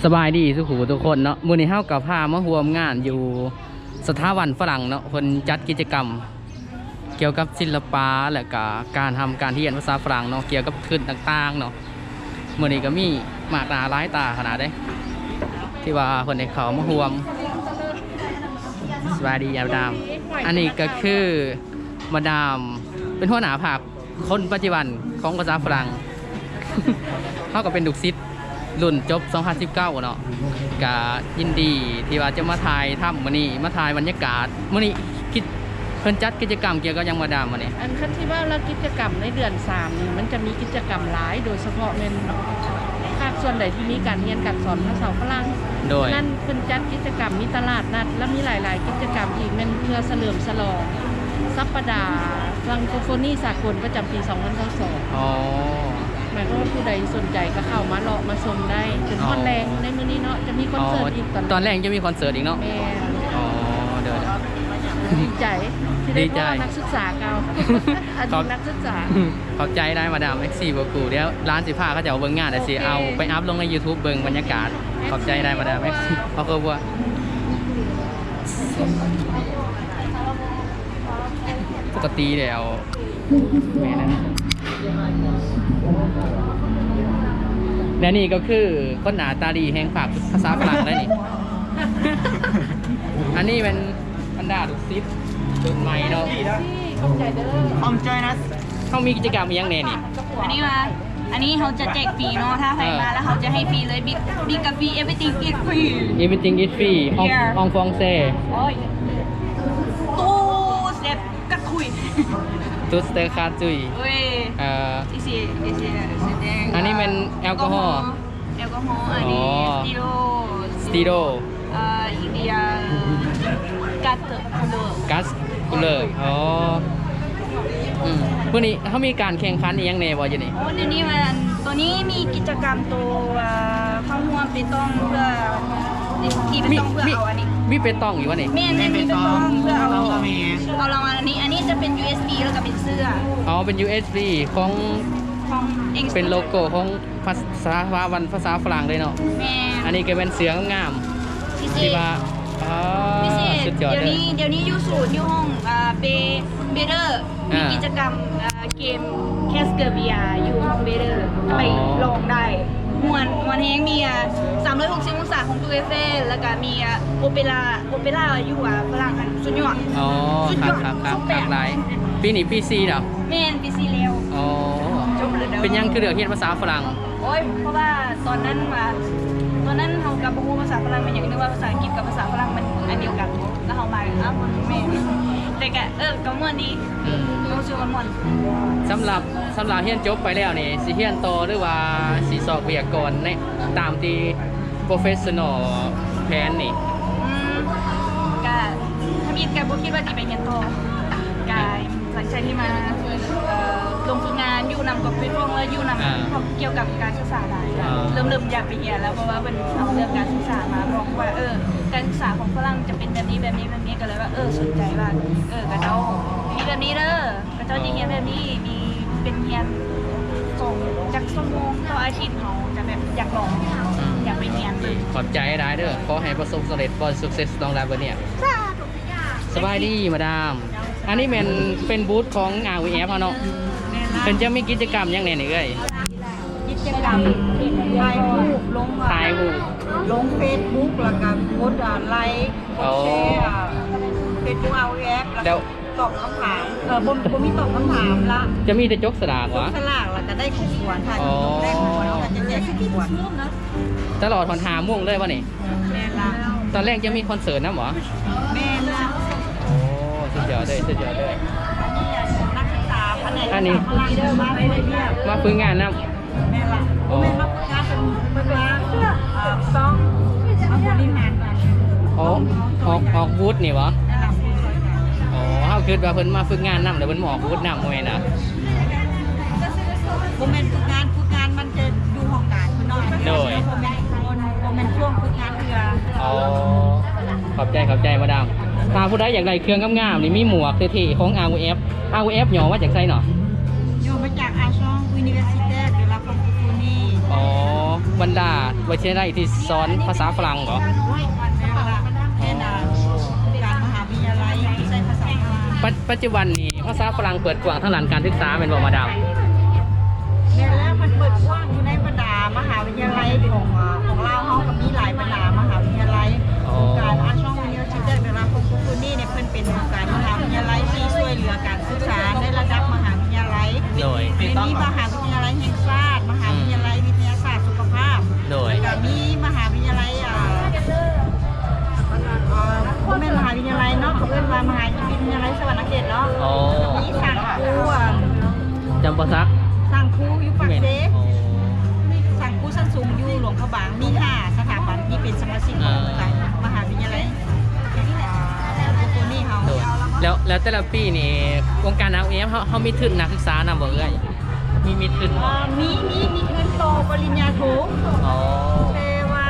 ສະບາຍດີສູ່ຜູ້ທຸກຄົນເນາະ, ມື້ນີ້ເຮົາກໍພາມາຮ່ວມງານຢູ່ສະຖາບັນຝຣັ່ງເນາະ, ເພິ່ນຈັດກິດຈະກຳກ່ຽວກັບສິລະປະ ແລະກະການຮ່ຳການຮຽນພາສາຝຣັ່ງເນາະ, ກ່ຽວກັບທຶນຕ່າງໆເນາະ. ມື້ນີ້ກໍມີມາກໜ້າຫຼາຍຕາຂະໜາດເດ້ ທີ່ວ່າເພິ່ນໄດ້ເຂົ້າມາຮ່ວມ. ສະບາຍດີມາດາມ, ອັນນີ້ກໍຄືມາດາມເປັນຫົວໜ້າພາກ ຄົນປັດຈຸບັນຂອງພາສາຝຣັ່ງ. ເຮົາກໍເປັນລູກສິດລຸ້ນຈົບສອງພັນສິບເກົ້າເນາະ, ກະຍິນດີທີ່ວ່າຈະມາຖ່າຍທຳມື້ນີ້, ມາຖ່າຍບັນຍາກາດ. ມື້ນີ້ກິດ ເພິ່ນຈັດກິດຈະກຳກ່ຽວກັບຫຍັງມາດາມມື້ນີ້? ອັນຄັນຊິເວົ້າລະກິດຈະກຳໃນເດືອນສາມນີ້ ມັນຈະມີກິດຈະກຳຫຼາຍ, ໂດຍສະເພາະແມ່ນພາກສ່ວນໃດທີ່ມີການຮຽນການສອນພາສາຝຣັ່ງ. ໂດຍ ສະນັ້ນເພິ່ນຈັດກິດຈະກຳ ມີຕະຫຼາດນັດ ແລະມີຫຼາຍໆກິດຈະກຳອີກ ແມ່ນເພື່ອສະເຫຼີມສະຫຼອງສັບປະດາ Francophone ສາກົນປະຈຳປີສອງພັນຊາວສອງ. ອໍ ໝາຍຄວາມວ່າຜູ້ໃດສົນໃຈກໍເຂົ້າມາເລາະມາຊົມໄດ້ ຈົນຮອດແລງໃນມື້ນີ້ເນາະ, ຈະມີຄອນເສີດອີກຕອນ ຕອນແລງຈະມີຄອນເສີດອີກເນາະ. ແມ່ນ. ອໍ ເດີ ດີໃຈທີ່ໄດ້ພໍ້ນັກສຶກສາເກົ່າ. ອາ ນັກສຶກສາ. ຂອບໃຈຫຼາຍມາດາມ ເອັຟຊີ ບໍ່ກູ. ດຽວຫຼານຊິພາເຂົາເຈົ້າເບິ່ງງານ ແລ້ວຊິເອົາໄປອັບລົງໃນຢູທູບເບິ່ງບັນຍາກາດ. ຂອບໃຈຫຼາຍມາດາມ ເອັຟຊີ ຄອບຄົວ. ປົກກະຕິແລ້ວ ແມ່ນແລ້ວ ແລະນີ້ກໍຄືຄົນໜ້າຕາດີແຫ່ງພາກພາສາຝຣັ່ງເດ້ນີ້. ອັນນີ້ແມ່ນບັນດາລູກສິດລຸ້ນໃໝ່ເນາະ. ຂອບໃຈເດີ. ຂອບໃຈນະ. ເຮົາມີກິດຈະກຳອີ່ຫຍັງແດ່ນີ້? ອັນນີ້ວ່າ ອັນນີ້ເຮົາຈະແຈກຟຣີເນາະ, ຖ້າໃຜມາແລ້ວເຮົາຈະໃຫ້ຟຣີເລີຍ. ບິກ ບິກກາຟຣີ everything is free. Everything is free. En, yeah. En français. ໂອ້ຍ tout c'est gratuit. Tout c'est gratuit. Oui. ເອີ Ici, ici, c'est dingue. ອັນນີ້ແມ່ນແອລກໍຮໍ? ແອລກໍຮໍ. ອັນນີ້ ສະຕີໂຣ. ສະຕີໂຣ. ເອີ il y a quatre couleurs. Quatre couleurs. ອໍ ອືມ ມື້ນີ້ເຮົາມີການແຂ່ງຂັນອີ່ຫຍັງແດ່ບໍ່ຢູ່ນີ້? ໂອ້ ດຽວນີ້ວ່າ ຕົວນີ້ມີກິດຈະກຳໂຕ ເອີ ເຂົ້າຮ່ວມເປຕອງ ເພື່ອຕີເປຕອງ ເພື່ອເອົາອັນນີ້. ມີເປຕອງຢູ່ວະນີ້? ແມ່ນ ແມ່ນ ມີເປຕອງ ເພື່ອເອົາ ເອົາລາງວັນອັນນີ້. ອັນນີ້ຈະເປັນ ຢູເອັສບີ ແລ້ວກໍເປັນເສື້ອ. ອໍ ເປັນ ຢູເອັສບີ ຂອງ ຂອງ ເປັນໂລໂກ້ຂອງ ພາສາ ສະຖາບັນພາສາຝຣັ່ງເລີຍເນາະ. ແມ່ນ. ອັນນີ້ກໍແມ່ນເສື້ອງາມໆ ທີ່ວ່າ ອ່າ ສຸດຍອດເລີຍ. ດຽວນີ້ ດຽວນີ້ຢູ່ສູນ ຢູ່ຫ້ອງ ອ່າ ເບ ເບເດີ ມີກິດຈະກຳ ອ່າ ເກມ Castlevania ຢູ່ຫ້ອງເບເດີ ໄປລອງໄດ້. ມ່ວນ ມ່ວນແຮງ. ມີ ອ່າ ສາມຮ້ອຍຫົກສິບອົງສາຂອງ Tour Eiffel ແລ້ວກໍມີ ອ່າ ໂອເປຣາ ໂອເປຣາຢູ່ ອ່າ ຝຣັ່ງຫັ້ນສຸດຍອດ. ອໍ ສຸດຍອດ ຄັກໆ ຄັກຫຼາຍ. ປີນີ້ປີສີ່ແລ້ວ. ແມ່ນ ປີສີ່ແລ້ວ. ອໍ ຈົບແລ້ວເດີ. ເປັນຫຍັງຄືເລືອກຮຽນພາສາຝຣັ່ງ? ໂອ້ຍ ເພາະວ່າຕອນນັ້ນວ່າ ຕອນນັ້ນເຮົາກໍບໍ່ຮູ້ພາສາຝຣັ່ງແມ່ນຫຍັງ, ນຶກວ່າພາສາອັງກິດກັບພາສາຝຣັ່ງມັນອັນດຽວກັນ, ແລ້ວເຮົາມາ ອ້າວ ມັນແມ່ນ ແຕ່ກໍ ເອີ ກໍມ່ວນດີ. ອືມ ຮູ້ສຶກວ່າມ່ວນ. ສຳລັບ ສຳລັບຮຽນຈົບໄປແລ້ວນີ້ ຊິຮຽນຕໍ່ ຫຼືວ່າຊິຊອກວຽກກ່ອນໃນ ຕາມທີ່ professional plan ນີ້? ອືມ ກະທຳອິດກະບໍ່ຄິດວ່າຊິໄປຮຽນຕໍ່. ກະຫຼັງຈາກທີ່ມາ ເອີ ລົງຝຶກງານຢູ່ນຳກັບເວທວອງ ແລ້ວຢູ່ນຳ ອ່າ ພວກກ່ຽວກັບການສຶກສາຫຼາຍ ອ່າ ເລີ່ມ ເລີ່ມຢາກໄປຮຽນແລ້ວ ເພາະວ່າເພິ່ນເອົາເລື່ອງການສຶກສາມາບອກວ່າ ເອີ ການສຶກສາຂອງຝຣັ່ງຈະເປັນແບບນີ້ ແບບນີ້ ແບບນີ້ ກໍເລີຍວ່າ ເອີ ສົນໃຈວ່າ ເອີ ຂະເຈົ້າມີແບບນີ້ເດີ. ຂະເຈົ້າຈະຮຽນແບບນີ້ ມີເປັນຮຽນສອງ ຈັກຊົ່ວໂມງຕໍ່ອາທິດ ເຮົາຈະແບບຢາກລອງ ອືມ ຢາກໄປຮຽນເບິ່ງ. ຂອບໃຈຫຼາຍເດີ. ຂໍໃຫ້ປະສົບສຳເລັດ ຂໍໃຫ້ success ນ້ອງລາເວີເນຍ. ສາທຸ. ສະບາຍດີມາດາມ. ອັນນີ້ແມ່ນເປັນບູດຂອງ ອາ ວີ ເອັຟ ເຮົາເນາະ. ແມ່ນລະ. ເພິ່ນຈະມີກິດຈະກຳຫຍັງແດ່ນີ້ເອື້ອຍ? ກິດຈະກຳຖ່າຍຮູບລົງ ຖ່າຍຮູບ ລົງເຟສບຸກ ແລ້ວກໍກົດ ອ່າ ໄລ ກົດແຊ ອໍ ອ່າ ເຟສບຸກ ອາ ວີ ເອັຟ ແລ້ວ ແລ້ວ ຕອບຄຳຖາມ ເອີ ບໍ່ ບໍ່ມີຕອບຄຳຖາມລະ ຈະມີແຕ່ຈົກສະຫຼາກຫວາ? ຈົກສະຫຼາກ ແລ້ວກໍໄດ້ຂອງຂວັນ. ອໍ ໄດ້ຂອງຂວັນ ເຮົາກໍຈະແຈກຂອງຂວັນ ຕະຫຼອດຮອດຫ້າໂມງເລີຍຫວານີ້? ແມ່ນລະ. ຕອນແລງຈະມີຄອນເສີດນຳຫວາ? ແມ່ນລະ. ໂອ້ ສຸດຍອດເລີຍ ສຸດຍອດເລີຍ. ອັນນີ້ນັກສຶກສາພະແນກພາສາຝຣັ່ງ ມາຝຶກງານນຳ. ແມ່ນລະ. ອໍ ບໍ່ແມ່ນມາຝຶກງານ ເປັນ ເພິ່ນມາ ເອີ ຕ້ອງມາບໍລິຫານການ. ອໍ ອອກ ອອກວຸດນີ້ຫວາ? ແມ່ນລະ. ອໍ ເຮົາຄິດວ່າເພິ່ນມາຝຶກງານນຳ ແລ້ວເພິ່ນມາອອກວຸດນຳ ບໍ່ແມ່ນນະ? ບໍ່ແມ່ນຝຶກງານ, ຝຶກງານມັນຈະຢູ່ຫ້ອງການເພິ່ນເນາະ. ໂດຍ. ບໍ່ແມ່ນ ບໍ່ແມ່ນຊ່ວງຝຶກງານເທື່ອ. ອໍ ຂອບໃຈ ຂອບໃຈມາດາມ. ຖ້າຜູ້ໃດຢາກໄດ້ເຄື່ອງງາມໆນີ້ ມີໝວກເທ່ໆຂອງ ອາ ວີ ເອັຟ ອາ ວີ ເອັຟ ຫຍໍ້ມາຈາກໃສເນາະ? ຫຍໍ້ມາຈາກ Agence Universitaire de la Francophonie. ອໍ ບັນດາວິທະຍາໄລທີ່ສອນພາສາຝຣັ່ງບໍ? ແມ່ນລະ ການມະຫາວິທະຍາໄລທີ່ໃຊ້ພາສາຝຣັ່ງ. ປັດ ປັດຈຸບັນນີ້ພາສາຝຣັ່ງເປີດກວ້າງທາງດ້ານການສຶກສາແມ່ນບໍ່ ມາດາມ? ແມ່ນແລ້ວ ມັນເປີດກວ້າງຢູ່ໃນບັນດາມະຫາວິທະຍາໄລຂອງ ຂອງລາວເຮົາ ກໍມີຫຼາຍບັນດາມະຫາວິທະຍາໄລ. ອໍ ອົງການ Arts University de la Francophonie ນີ້ ເພິ່ນເປັນອົງການມະຫາວິທະຍາໄລທີ່ຊ່ວຍເຫຼືອການສຶກສາໃນລະດັບມະຫາວິທະຍາໄລ. ໂດຍ ແມ່ນມີມະຫາວິທະຍາໄລແຫ່ງຊາດ, ມະຫາວິທະຍາໄລ ອືມ ວິທະຍາສາດສຸຂະພາບ. ໂດຍ ແລ້ວກໍມີມະຫາວິທະຍາໄລ ອ່າ ບໍ່ແມ່ນມະຫາວິທະຍາໄລເນາະ ເຂົາເອີ້ນວ່າມະຫາວິທະຍາໄລສະຫວັນນະເຂດເນາະ. ອໍ ມີສາງຄູ ອ່າ ຈຳປາສັກ ສາງຄູຢູ່ປາກເຊ. ແມ່ນ ອໍ ມີສາງຄູຊັ້ນສູງຢູ່ຫຼວງພະບາງ. ມີຫ້າສະຖາບັນທີ່ເປັນສະມາຊິກຂອງ ອ່າ ມະຫາວິທະຍາໄລ ອ່າ ໂຕນີ້ເຮົາ. ໂດຍ ແລ້ວ ແລ້ວແຕ່ລະປີນີ້ ອົງການ ROF ເຮົາ ເຮົາມີທຶນນັກສຶກສານຳບໍ່ເອື້ອຍ? ມີ ມີທຶນບໍ່? ອ່າ ມີ ມີ ມີທຶນຕໍ່ປະລິນຍາໂທ. ອໍ ແຕ່ວ່າ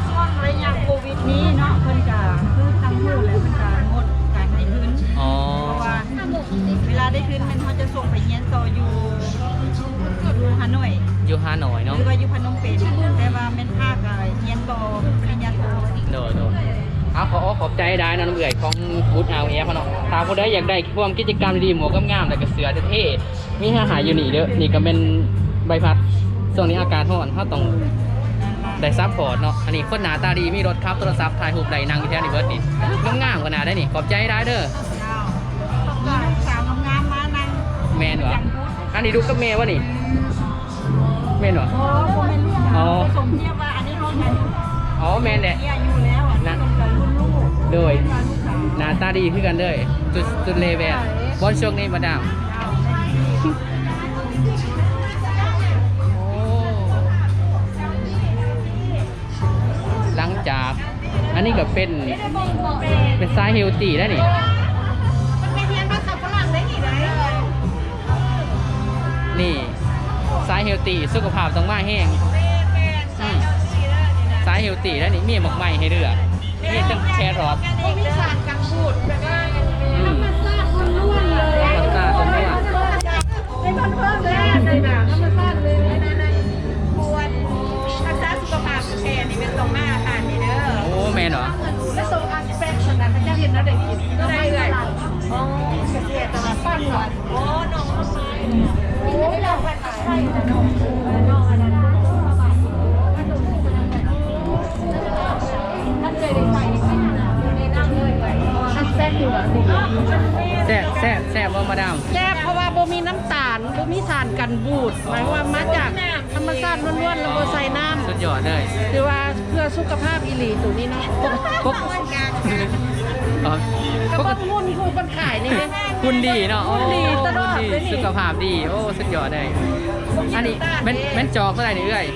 ຊ່ວງໄລຍະໂຄວິດນີ້ເນາະ ເພິ່ນກະຄືທັງຮູ້ແຫຼະ ເພິ່ນກະງົດການໃຫ້ທຶນ. ອໍ ເພາະວ່າເວລາໄດ້ທຶນແມ່ນເຮົາຈະສົ່ງໄປຮຽນຕໍ່ຢູ່ ຢູ່ຮາໂນ້ຍ ຢູ່ຮາໂນ້ຍເນາະ ຫຼືວ່າຢູ່ພະນົມເປັນ ແຕ່ວ່າແມ່ນພາກ ອ່າ ຮຽນຕໍ່ປະລິນຍາໂທ. ໂດຍ ໂດຍ ເອົາ ຂໍ ຂໍຂອບໃຈຫຼາຍເນາະ ນ້ອງເອື້ອຍ ຂອງບຸດ ROF ເຮົາເນາະ. ຖ້າຜູ້ໃດຢາກໄດ້ພວກກິດຈະກຳດີໆ ໝວກງາມໆ ແລ້ວກໍເສື້ອເທ່ໆ ມີໃຫ້ຢູ່ນີ້ເດີ. ນີ້ກໍແມ່ນໃບພັດ ຊ່ວງນີ້ອາກາດຮ້ອນ ເຮົາຕ້ອງໄດ້ຊັບພອດເນາະ. ອັນນີ້ຄົນໜ້າຕາດີ ມີລົດຂັບ ໂທລະສັບ ຖ່າຍຮູບໄດ້ ນັ່ງຢູ່ແຖວນີ້ເບິດນີ້ ງາມໆ ຂະໜາດໃດນີ້. ຂອບໃຈຫຼາຍເດີ. ມີນ້ອງສາວງາມໆ ມານັ່ງ. ແມ່ນຫວາ? ອັນນີ້ລູກກັບແມ່ຫວານີ້? ແມ່ນຫວາ? ບໍ່ ບໍ່ແມ່ນລູກສາວ. ອໍ ໄປສົມທຽບວ່າອັນນີ້ເຮົາແມ່ນ. ອໍ ແມ່ນແຫຼະ ເມຍຢູ່ແລ້ວ ອັນນີ້ເພິ່ນກໍລຸ້ນລູກ. ໂດຍ ເພິ່ນວ່າລູກສາວ ໜ້າຕາດີຄືກັນເດີ. ຈຸດ ຈຸດເລແວນ ບ່ອນຊ່ວງນີ້ມາດາມ. ໂອ້ ຫຼັງຈາກ ອັນນີ້ກໍເປັນ ເປັນສາຍເຮວຕີໄດ໋ນີ້. ນີ້ ສາຍເຮວຕີ ສຸຂະພາບຕ້ອງມາແຮງ. ອືມ ສາຍເຮວຕີໄດ໋ນີ້ ມີໝາກໄມ້ໃຫ້ເລືອກ. ມີທັງແຄຣອດ ບໍ່ມີສານກັນບູດ ແບບວ່າ ອືມ ທຳມະຊາດລ້ວນໆ ເລີຍ ທຳມະຊາດລ້ວນໆ ເປັນຄົນເພີ່ມເລີຍ ທຳມະຊາດເລີຍ. ຄວນຮັກສາສຸຂະພາບແທ້ນີ້ແມ່ນຕ້ອງມາຮ້ານນີ້ເດີ. ໂອ້ ແມ່ນຫວາ? ແລ້ວໂຕອັນແປກສະນັ້ນ ເຈົ້າເຮັດແນວໃດກິນ? ໂຕໃດເອື້ອຍ? ອໍ ກະເສດຕະຫຼາດປັ້ນຫວາ? ໂອ້ ນ້ອງ ໂອ້ຍ ແຊບ ແຊບ ແຊບບໍ່ມາດາມ? ແຊບ ເພາະວ່າບໍ່ມີນ້ຳຕານ ບໍ່ມີສານກັນບູດ ໝາຍຄວາມວ່າມາຈາກທຳມະຊາດລ້ວນໆ ແລ້ວບໍ່ໃສ່ນ້ຳ. ສຸດຍອດເລີຍ ຖືວ່າເພື່ອສຸຂະພາບອີ່ຫຼີໂຕນີ້ເນາະ. ປົກ ປົກ ກະເບິ່ງຫຸ່ນຜູ້ເພິ່ນຂາຍນີ້ເດ້ ຫຸ່ນດີເນາະ. ໂອ້ ຫຸ່ນດີຕະຫຼອດເລີຍນີ້ ສຸຂະພາບດີ. ໂອ້ ສຸດຍອດເລີຍ. ອັນນີ້ແມ່ນ ແມ່ນຈອກເທົ່າໃດນີ້ເອື້ອຍ?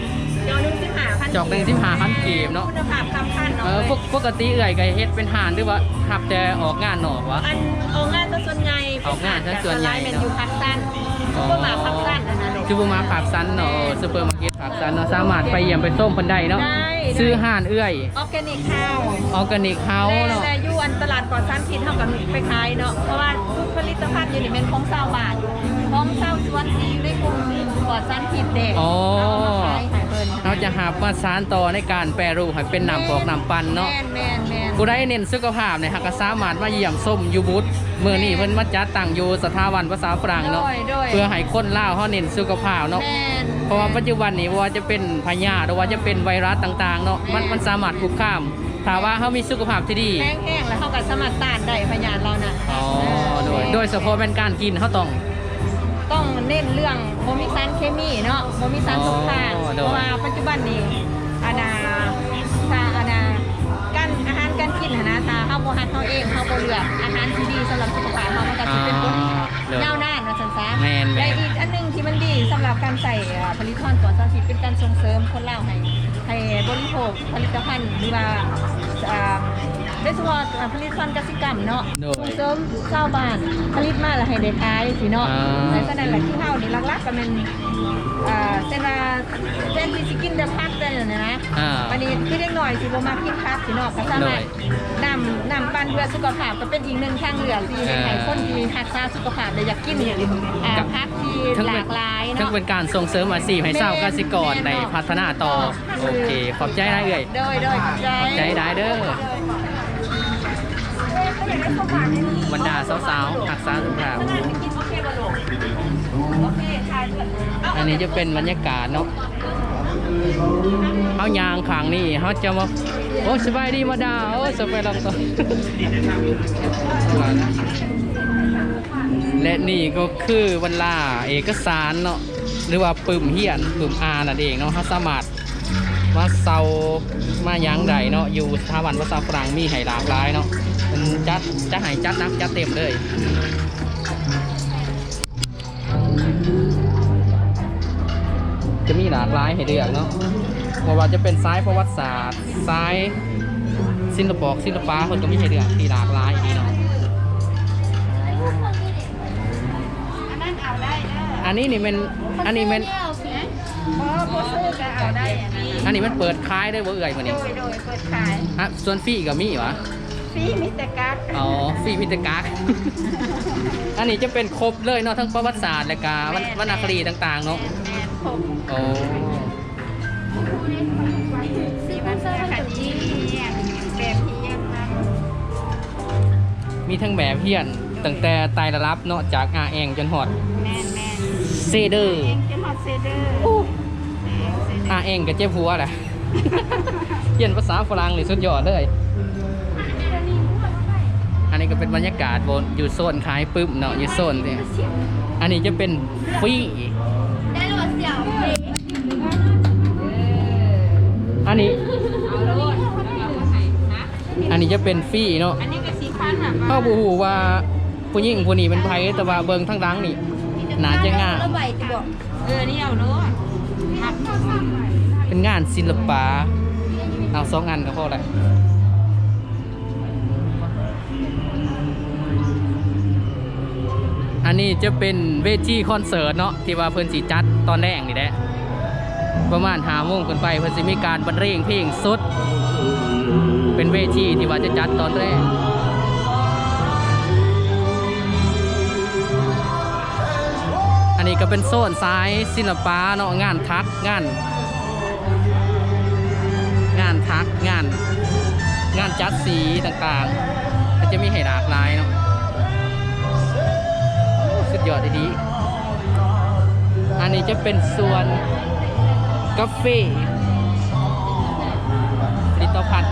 ຈອກໜຶ່ງສິບຫ້າພັນ ຈອກໜຶ່ງສິບຫ້າພັນກີບເນາະ ຄຸນນະພາບຄຳພັນເນາະ. ເອີ ເອີ ປົກ ປົກກະຕິເອື້ອຍກໍເຮັດເປັນຮ້ານ ຫຼືວ່າຮັບແຕ່ອອກງານນອກຫວາ? ອັນອອກງານຊະສ່ວນໃຫຍ່ ອອກງານຊະສ່ວນໃຫຍ່ເນາະ. ແມ່ນຢູ່ພາກຊັນ ອໍ ຊຸບເປີມາພາກຊັນຫັ້ນນະ. ຢູ່ພາກຊັນເນາະ ເອີ ຊຸບເປີມາເກັດພາກຊັນເນາະ ສາມາດໄປຢ້ຽມໄປຊົມເພິ່ນໄດ້ເນາະ. ໄດ້ ຊື່ຮ້ານເອື້ອຍ Organic House Organic House ເນາະ ແລະ ແລະຢູ່ອັນຕະຫຼາດປອດສານພິດເຮົາກໍໄປຂາຍເນາະ ເພາະວ່າທຸກຜະລິດຕະພັນຢູ່ນີ້ແມ່ນຂອງຊາວບ້ານ ຂອງຊາວສວນທີ່ຢູ່ໃນກຸ່ມປອດສານພິດເດ້. ອໍ ເຮົາເອົາມາຂາຍໃຫ້ເພິ່ນ ເຮົາຈະຮັບມາສານຕໍ່ໃນການແປຮູບໃຫ້ເປັນນ້ຳກອກນ້ຳປັ່ນເນາະ. ແມ່ນ ແມ່ນ ແມ່ນ ຜູ້ໃດເນັ້ນສຸຂະພາບນີ້ ຫາກກໍສາມາດມາຢ້ຽມຊົມຢູ່ບູດ ມື້ນີ້ເພິ່ນມາຈັດຕັ້ງຢູ່ສະຖາບັນພາສາຝຣັ່ງເນາະ. ໂດຍ ໂດຍ ເພື່ອໃຫ້ຄົນລາວເຮົາເນັ້ນສຸຂະພາບເນາະ. ແມ່ນ ເພາະວ່າປັດຈຸບັນນີ້ ບໍ່ວ່າຈະເປັນພະຍາດ ຫຼືວ່າຈະເປັນໄວຣັສຕ່າງໆເນາະ ມັນ ແມ່ນ ມັນສາມາດຄຸກຄາມ ຖ້າວ່າເຮົາມີສຸຂະພາບທີ່ດີ ແຂງແຮງ ແລ້ວເຮົາກໍສາມາດຕ້ານໄດ້ພະຍາດເຫຼົ່ານັ້ນ. ອໍ ໂດຍ ໂດຍສະເພາະແມ່ນການກິນ ເຮົາຕ້ອງ ຕ້ອງເນັ້ນເລື່ອງບໍ່ມີສານເຄມີເນາະ ບໍ່ມີສານຕົກຄ້າງ. ອໍ ໂດຍ ເພາະວ່າປັດຈຸບັນນີ້ ອັນນ່າ ຖ້າ ອັນນ່າ ການ ອາຫານການກິນຫັ້ນນະ ຖ້າເຮົາບໍ່ຮັກເຮົາເອງ ເຮົາບໍ່ເລືອກອາຫານທີ່ດີສຳລັບສຸຂະພາບເຮົາ ມັນກໍຊິເປັນຜົນ ອ່າ ໂດຍ ຍາວນານວ່າຊັ້ນຊະ. ແມ່ນໆ ແລະ ອີກອັນໜຶ່ງທີ່ມັນດີສຳລັບການໃຊ້ ເອີ ຜະລິດຕະພັນປອດສານພິດ ເປັນການສົ່ງເສີມຄົນລາວໃຫ້ ໃຫ້ບໍລິໂພກຜະລິດຕະພັນ ຫຼືວ່າ ເອີ ໂດຍສະເພາະ ເອີ ຜະລິດຕະພັນກະສິກຳເນາະ. ໂດຍ ສົ່ງເສີມຊາວບ້ານຜະລິດມາແລ້ວໃຫ້ໄດ້ຂາຍຊີ້ເນາະ. ອ່າ ແລະ ສະນັ້ນລະ ຄືເຮົານີ້ຫຼັກໆກໍແມ່ນ ເອີ ເຊັ່ນວ່າ ແທນທີ່ຊິກິນແຕ່ຜັກແຕ່ນັ້ນນະ ອ່າ ບາດນີ້ຄືເດັກນ້ອຍຊິບໍ່ມັກກິນຜັກຊີ້ເນາະ ກໍສາມາດ ໂດຍ ນ້ຳ ນ້ຳປັ່ນເພື່ອສຸຂະພາບກໍເປັນອີກໜຶ່ງທາງເລືອກທີ່ເຮັດໃຫ້ ເອີ ຄົນທີ່ຮັກສາສຸຂະພາບ ແລະ ຢາກກິນ ອ່າ ກັບ ຜັກທີ່ ເຖິງເປັນ ຫຼາກຫຼາຍເນາະ ເຖິງເປັນການສົ່ງເສີມອາຊີບໃຫ້ຊາວ ແມ່ນ ກະສິກອນ ແມ່ນ ໄດ້ ເນາະ ພັດທະນາຕໍ່. ໂອເຄ ຂອບໃຈນະເອື້ອຍ. ໂດຍ ໂດຍ ຂອບໃຈ ຂອບໃຈຫຼາຍເດີ. ບັນດາສາວໆຮັກສາສຸຂະພາບ. ອັນນີ້ຈະເປັນບັນຍາກາດເນາະ ເຮົາຍ່າງຂ້າງນີ້ ເຮົາຈະມາ ໂອ້ ສະບາຍດີມາດາ ໂອ້ ສະບາຍດີ ແລະ ນີ້ກໍຄືບັນດາເອກະສານເນາະ ຫຼືວ່າປຶ້ມຮຽນ ປຶ້ມອ່ານນັ້ນເອງເນາະ ເຮົາສາມາດ ມາເຊົ່າມາຫຍັງໄດ້ເນາະ ຢູ່ສະຖາບັນພາສາຝຣັ່ງມີໃຫ້ຫຼາກຫຼາຍເນາະ ເພິ່ນຈັດ ຈັດໃຫ້ຈັດໜັກຈັດເຕັມເລີຍ ຈະມີຫຼາກຫຼາຍໃຫ້ເລືອກເນາະ ບໍ່ວ່າຈະເປັນສາຍປະຫວັດສາດ ສາຍສິລະປອກ ສິລະປະ ເພິ່ນກໍມີໃຫ້ເລືອກທີ່ຫຼາກຫຼາຍອີ່ຫຼີເນາະ. ອັນນັ້ນເອົາໄດ້ເດີ ອັນນີ້ນີ້ແມ່ນ ອັນນີ້ແມ່ນ ບໍ່ ບໍ່ຊື້ກໍເອົາໄດ້ ອັນນີ້ ອັນນີ້ມັນເປີດຂາຍເລີຍບໍ່ເອື້ອຍມື້ນີ້? ໂດຍ ໂດຍ ເປີດຂາຍ ອ່ະ ສ່ວນຟຣີກໍມີຫວາ? ຟຣີມີແຕ່ກັກ ອໍ ຟຣີມີແຕ່ກັກ ອັນນີ້ຈະເປັນຄົບເລີຍເນາະ ທັງປະຫວັດສາດ ແລະກະວັນ ແມ່ນ ວັນນະຄະດີຕ່າງໆເນາະ ແມ່ນ ແມ່ນ ຄົບ ໂອ້ ມີວັນນະຄະດີ ມີແບບຮຽນນຳ ມີທັງແບບຮຽນຕັ້ງແຕ່ໄຕ່ລະດັບເນາະ ຈາກ R N ຈົນຮອດ ແມ່ນໆ ເຊເດີ R N ຈົນຮອດເຊເດີ ໂອ້ R N ກໍເຈັບຫົວແຫຼະ ຮຽນພາສາຝຣັ່ງນີ້ສຸດຍອດເລີຍ. ອັນນີ້ກໍເປັນບັນຍາກາດຢູ່ໂຊນຂາຍປຶ້ມເນາະ ຢູ່ໂຊນນີ້ ອັນນີ້ຈະເປັນຟຣີ ອັນນີ້ ອັນນີ້ຈະເປັນຟຣີເນາະ ອັນນີ້ກໍສີ່ພັນ ເຮົາບໍ່ຮູ້ວ່າຜູ້ຍິງຜູ້ນີ້ເປັນໃຜ ແຕ່ວ່າເບິ່ງທາງຫຼັງນີ້ໜ້າຈະງາມ ເອີ ນີ້ເອົາໂລດ ເປັນງານສິລະປະ ເອົາສອງອັນກໍພໍແລ້ວ. ອັນນີ້ຈະເປັນເວທີຄອນເສີດເນາະ ທີ່ວ່າເພິ່ນຊິຈັດຕອນແລງນີ້ແຫຼະ ປະມານຫ້າໂມງຂຶ້ນໄປ ເພິ່ນຊິມີການບັນເລງເພງສົດ ເປັນເວທີທີ່ວ່າຈະຈັດຕອນແລງ. ອັນນີ້ກໍເປັນໂຊນສາຍສິລະປະເນາະ ງານຖັກ ງານ ງານຖັກ ງານ ງານຈັດສີຕ່າງໆ ກໍຈະມີໃຫ້ຫຼາກຫຼາຍເນາະ ສຸດຍອດອີ່ຫຼີ. ອັນນີ້ຈະເປັນສວນກາເຟ ຜະລິດຕະພັນ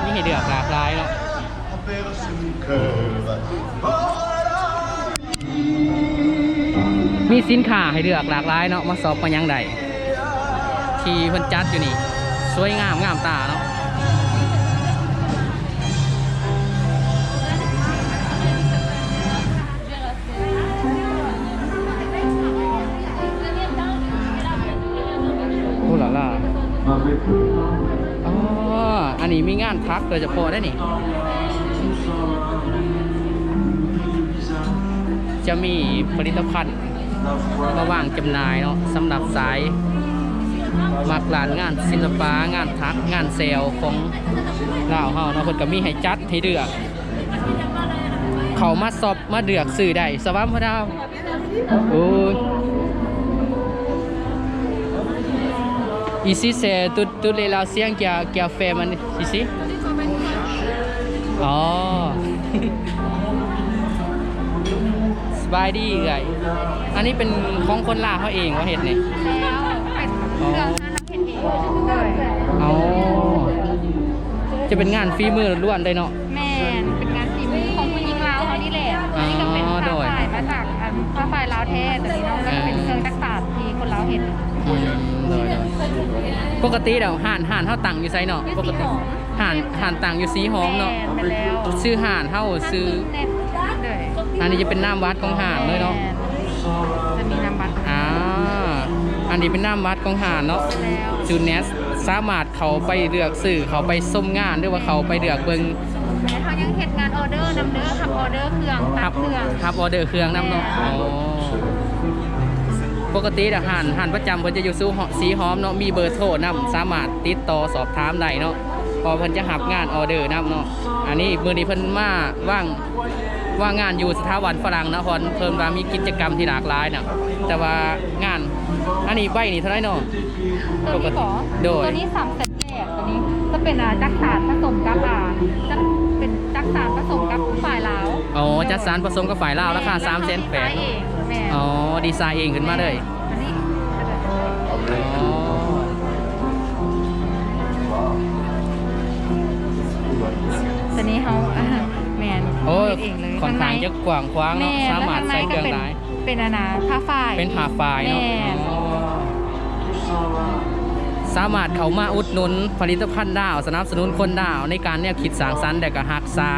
ມີໃຫ້ເລືອກຫຼາກຫຼາຍເນາະ. ມີສິນຄ້າໃຫ້ເລືອກຫຼາກຫຼາຍເນາະ ມາຊັອບມາຫຍັງໄດ້ ທີ່ເພິ່ນຈັດຢູ່ນີ້ ສວຍງາມງາມຕາເນາະ. ໂອ້ລາລາ ອໍ ອັນນີ້ມີງານຖັກໂດຍສະເພາະເດ້ນີ້ ຈະມີຜະລິດຕະພັນມາວາງຈຳໜ່າຍເນາະ ສຳລັບສາຍມັກລ້ານງານສິລະປະ ງານຖັກ ງານແຊວຂອງລາວເຮົາເນາະ ເພິ່ນກໍມີໃຫ້ຈັດໃຫ້ເລືອກ ເຂົ້າມາຊັອບ ມາເລືອກຊື້ໄດ້. Salam madam. ໂອ້ຍ Ici c'est tout, tous les Laotiens qui a, qui a fait man ici. ອໍ ສະບາຍດີເອື້ອຍ ອັນນີ້ເປັນຂອງຄົນລາວເຮົາເອງບໍ່ເຮັດນີ້? ແລ້ວເປັນເຄື່ອງງານ ອໍ ຈະເປັນງານຝີມືລ້ວນໆເລີຍເນາະ? ແມ່ນ ເປັນງານຝີມືຂອງຜູ້ຍິງລາວເຮົານີ້ແຫຼະ. ອໍ ອັນນີ້ກໍເປັນຜ້າ ໂດຍ ຝ້າຍມາຈາກ ອັນ ຜ້າຝ້າຍລາວແທ້ຕົວນີ້ເນາະ ແລ້ວກໍເປັນເຄື່ອງຈັກສານທີ່ຄົນລາວເຮັດ. ອືມ ໂດຍໆ ປົກກະຕິແລ້ວຮ້ານ ຮ້ານເຮົາຕັ້ງຢູ່ໃສເນາະ? ຢູ່ ປົກກະຕິ ສີຫອມ ຮ້ານ ຮ້ານຕັ້ງຢູ່ສີຫອມເນາະ? ແມ່ນແລ້ວ ຊື່ຮ້ານເຮົາຊື່ ເນັດ ໂດຍ ອັນນີ້ຈະເປັນນາມບັດຂອງຮ້ານເລີຍເນາະ? ແມ່ນ ຈະມີນາມບັດ ອ່າ ອັນນີ້ເປັນນາມບັດຂອງຮ້ານເນາະ? ແມ່ນແລ້ວ ຊື່ເນັດ ສາມາດ ເຂົ້າໄປເລືອກຊື້ ເຂົ້າໄປຊົມງານ ຫຼືວ່າເຂົ້າໄປເລືອກເບິ່ງ. ແມ່ນ ເຮົາຍັງເຮັດງານອໍເດີນຳເດີ ຮັບອໍເດີເຄື່ອງ ຕັດເຄື່ອງ ຮັບ ຮັບອໍເດີເຄື່ອງນຳເນາະ? ແມ່ນ ອໍ ປົກກະຕິແລ້ວຮ້ານ ຮ້ານປະຈຳເພິ່ນຈະຢູ່ ຢູ່ ຢູ່ສີຫອມເນາະ ມີເບີໂທນຳ ສາມາດຕິດຕໍ່ສອບຖາມໄດ້ເນາະ ເພາະເພິ່ນຈະຮັບງານອໍເດີນຳເນາະ. ອັນນີ້ມື້ນີ້ເພິ່ນມາວາງ ວາງງານຢູ່ສະຖາບັນຝຣັ່ງເນາະ ເພິ່ນ ເພິ່ນວ່າມີກິດຈະກຳທີ່ຫຼາກຫຼາຍເນາະ. ແຕ່ວ່າງານ ອັນນີ້ໃບນີ້ເທົ່າໃດເນາະ? ໂຕນີ້ບໍ? ໂດຍ ໂຕນີ້ສາມແສນແປດ ໂຕນີ້ຈະເປັນ ອ່າ ຈັກສານປະສົມກັບ ອ່າ ຈະເປັນຈັກສານປະສົມກັບຝ້າຍລາວ. ອໍ ໂດຍ ຈັກສານປະສົມກັບຝ້າຍລາວ ລາຄາສາມແສນແປດ ເຮົາດີໄຊເອງ ແມ່ນ ອໍ ດີໄຊເອງຂຶ້ນມາເລີຍ. ແມ່ນ ອັນນີ້ ອໍ ໂຕນີ້ເຮົາ ແມ່ນ ໂອ້ ເຮັດເອງເລີຍ ຂ້ອນຂ້າງຈະກວ້າງຂວາງເນາະ ແມ່ນ ສາມາດໃສ່ເຄື່ອງໄດ້ ແລ້ວຂ້າງໃນກໍເປັນ ເປັນອັນນ່າ ຜ້າຝ້າຍ ເປັນຜ້າຝ້າຍເນາະ ແມ່ນ ອໍ ສາມາດເຂົ້າມາອຸດໜູນຜະລິດຕະພັນລາວ ສະໜັບສະໜູນຄົນລາວໃນການແນວຄິດສ້າງສັນ ແລະກະຮັກສາ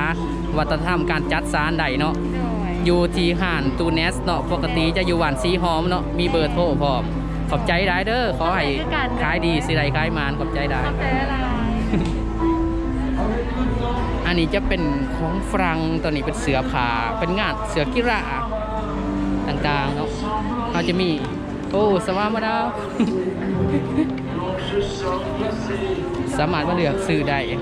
ວັດທະນະທຳການຈັກສານໄດ້ເນາະ. ໂດຍ ຢູ່ທີ່ຮ້ານຕູແນັດເນາະ ປົກກະຕິຈະຢູ່ບ້ານສີຫອມເນາະ ມີເບີໂທພ້ອມ. ຂອບໃຈຫຼາຍເດີ ຂໍໃຫ້ຂາຍດີ ຊິໄດ້ຂາຍໝານ ຂອບໃຈຫຼາຍ ຂອບໃຈຫຼາຍ. ອັນນີ້ຈະເປັນຂອງຝຣັ່ງ ໂຕນີ້ເປັນເສື້ອຜ້າ ເປັນງານເສື້ອກິລາຕ່າງໆເນາະ ເຮົາຈະມີ ໂອ້ ສະວາມາດາ ສາມາດມາເລືອກຊື້ໄດ້. ອ່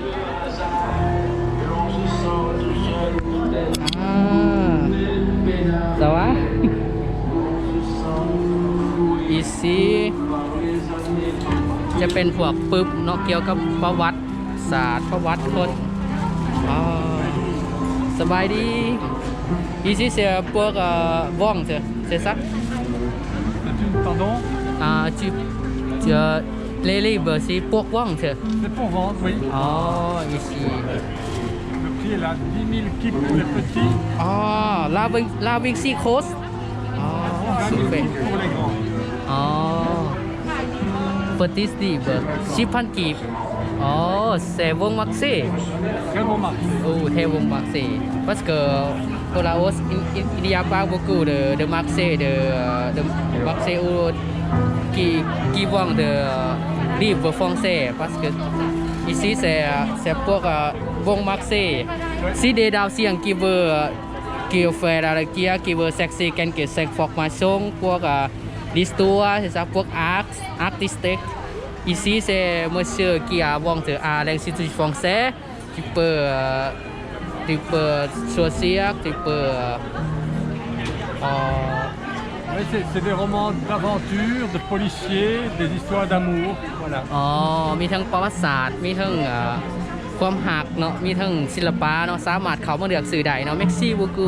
າ ສະວາ ອີຊີ ຈະເປັນພວກປຶບເນາະ ກ່ຽວກັບປະຫວັດສາດ ປະຫວັດຄົນ. ອ່າ ສະບາຍດີ. Ici, c'est pour, euh, vendre, c'est ça? Pardon? Ah, tu, tu, euh, les livres, c'est pour vendre. C'est pour vendre, oui. Ah, ici. Le prix est là, dix mille kip pour les petits. Ah, la, la vingt-six cost. Ah, vingt mille super. Kip pour les grands. Ah. Petit livre, ສິບພັນກີບ. ອໍ ແຊວົງມັກເຊ ແຊວົງມັກເຊ ໂອ້ ແຊວົງມັກເຊ parce que pour Laos il, il, il y a pas beaucoup de, de marché de, de marché où qui, qui vend de livres français parce que ici c'est, c'est pour, euh, ວົງມັກເຊ si des Laotiens qui veut, qui veut faire la lecture, qui veut chercher quelque chose d'information pour, euh, l'histoire, c'est ça, pour art, artistique. Ici, c'est monsieur qui a vendu à l'Institut français, tu peux, euh, tu peux choisir, tu peux, euh, euh, Oui, c'est, c'est des romans d'aventure, de policiers, des histoires d'amour, voilà. ອໍ ມີທັງປະຫວັດສາດ ມີທັງ ເອີ ຄວາມຮັກເນາະ ມີທັງສິລະປະເນາະ ສາມາດເຂົ້າມາເລືອກຊື້ໄດ້ເນາະ Merci beaucoup.